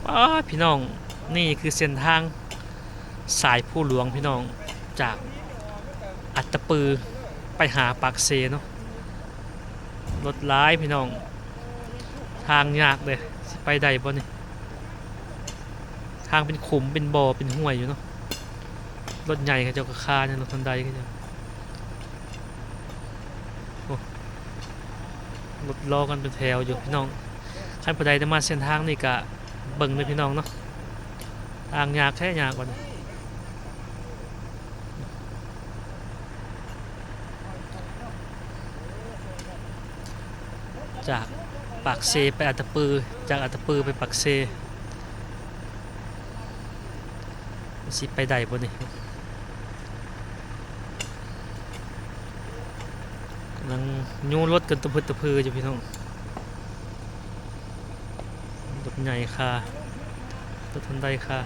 ອ້າ ພີ່ນ້ອງ, ນີ້ຄືເສັ້ນທາງສາຍພູຫຼວງພີ່ນ້ອງ, ຈາກອັດຕະປືໄປຫາປາກເຊເນາະ. ລົດຫຼາຍພີ່ນ້ອງ, ທາງຍາກເດ້, ຊິໄປໄດ້ບໍ່ນີ້? ທາງເປັນຂຸມ ເປັນບໍ່ ເປັນຫ້ວຍຢູ່ເນາະ. ລົດໃຫຍ່ເຂົາເຈົ້າກໍຄານຳ ລົດຮອນໄດເຂົາເຈົ້າ. ໂອ້ ລົດລໍກັນເປັນແຖວຢູ່ພີ່ນ້ອງ. ຄັນຜູ້ໃດໄດ້ມາເສັ້ນທາງນີ້ກະເບິ່ງເດີພີ່ນ້ອງເນາະ, ທາງຍາກແທ້ຍາກວ່ານີ້. ຈາກປາກເຊໄປອັດຕະປື, ຈາກອັດຕະປືໄປປາກເຊ. ມັນຊິໄປໄດ້ບໍ່ນີ້? ກຳລັງຍູ້ລົດກັນຕະພຶດຕະພືຢູ່ພີ່ນ້ອງ. ລົດໃຫຍ່ຄາ, ລົດຮອນໄດຄາ.